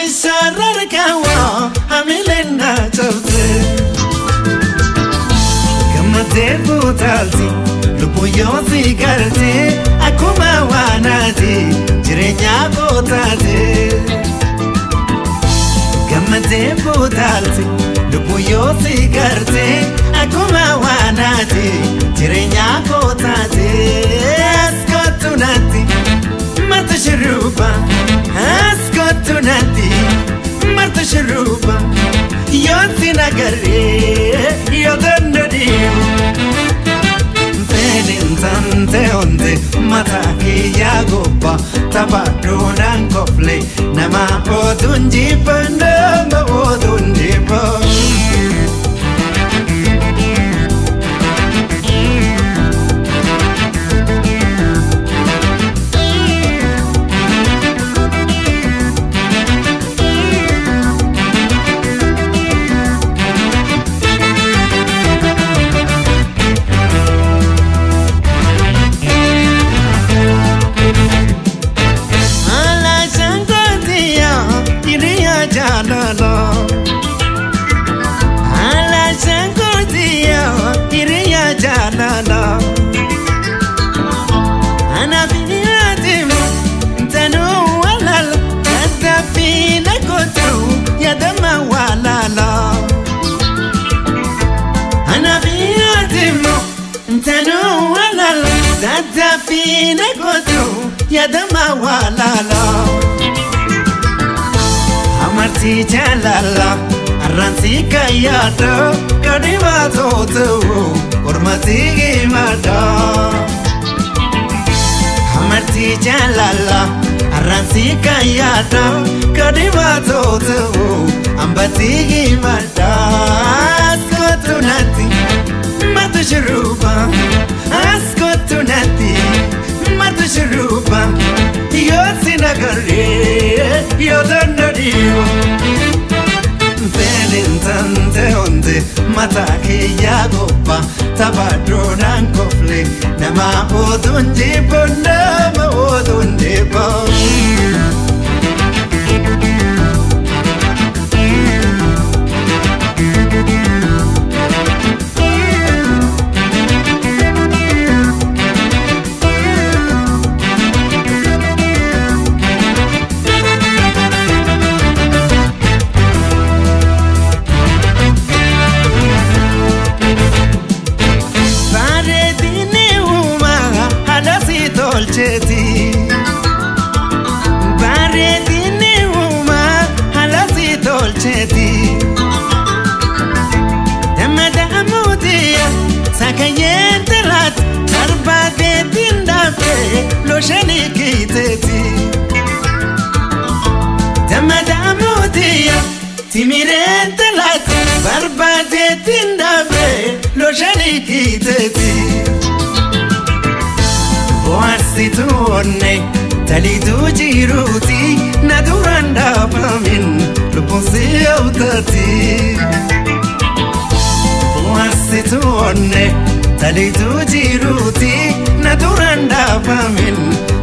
Meeshaarra hamileen na cabse gammadee fuutaalti lubbuun yoo si garte akkuma waanaati jireenya kootaate. Gammadee fuutaalti lubbuun yoo si garte akkuma waanaati jireenya kootaate. As kottu natti marta shurruba as kottu natti marta shurruba yoon si nagarree yoo dandadiimu. Fedhin tante onte mataa kiyyaa gobba taphadhuudhaan kofle nama oduun jibba nama oduun jibba. Daddaafina kootu yaadama walaala. Amartii jaalala arraansi kayyaadha kadhima tootu ormati himadha. Amartii jaalala arraansi kayyaadha kadhima tootu ambati himadha. As kottu natti martu shurruba as kottu natti martu shurruba yoo si nagarree yoo dandadiimu. Fedhin tante onte mataa kiyyaa gobba taphadhuudhaan kofle nama oduun jibbu nama oduun jibbu. Bareedinni uumaa haala si tolcheeti. Damma sakayyeen tiraati barbaadeetiin daaftee looshanii kiiteeti. Damma timireen tiraati barbaadeetiin daaftee looshanii kiiteeti. Bohaarsituu onne taliituu jiruuti na duraan dhaabamin lubbuun si hawwatati. Bohaarsituu onne taliituu jiruuti na duraan dhaabamin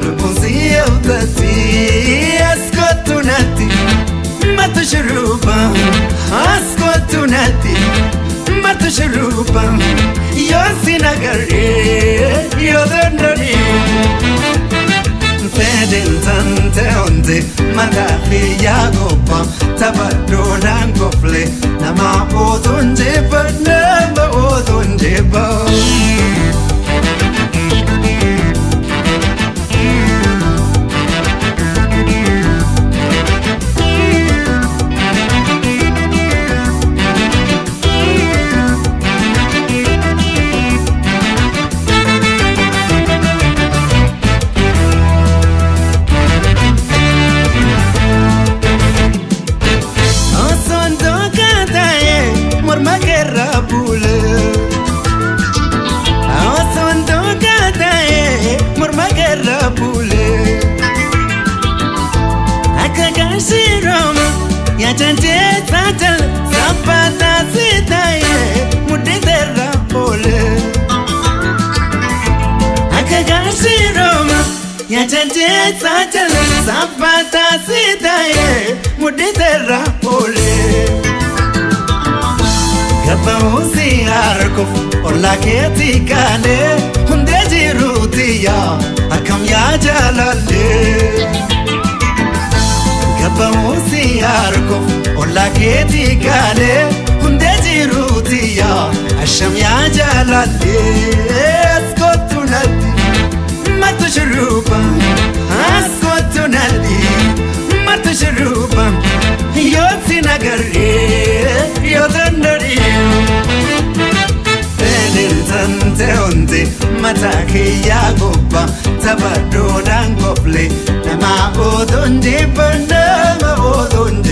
lubbuun si hawwatati. As kottu natti martu shurruba as kottu natti martu shurruba yoo si nagarree yoo dandadiimu. Fedhin tante onte mataa kiyyaa gobba taphadhuudhaan kofle nama oduun jibba nama oduun jibba. Yaa jaljeessa jala sabbataa si ta'e mudhiteerra oolee. Gabbaa'uusi harkuuf ollaa keetii kaalee hundee jiruuti yaa akkam yaa jaalallee. Gabbaa'uusi harkuuf ollaa keetii kaalee hundee jiruuti yaa asham yaa jaalallee. Askootu natti martu shurruba, askootu natti martu shurruba, yoo si nagarree yoo danda'ee. Tante onte mataa kiyyaa gobba taphadhuudhaan kofle, nama otoon jibba, nama otoon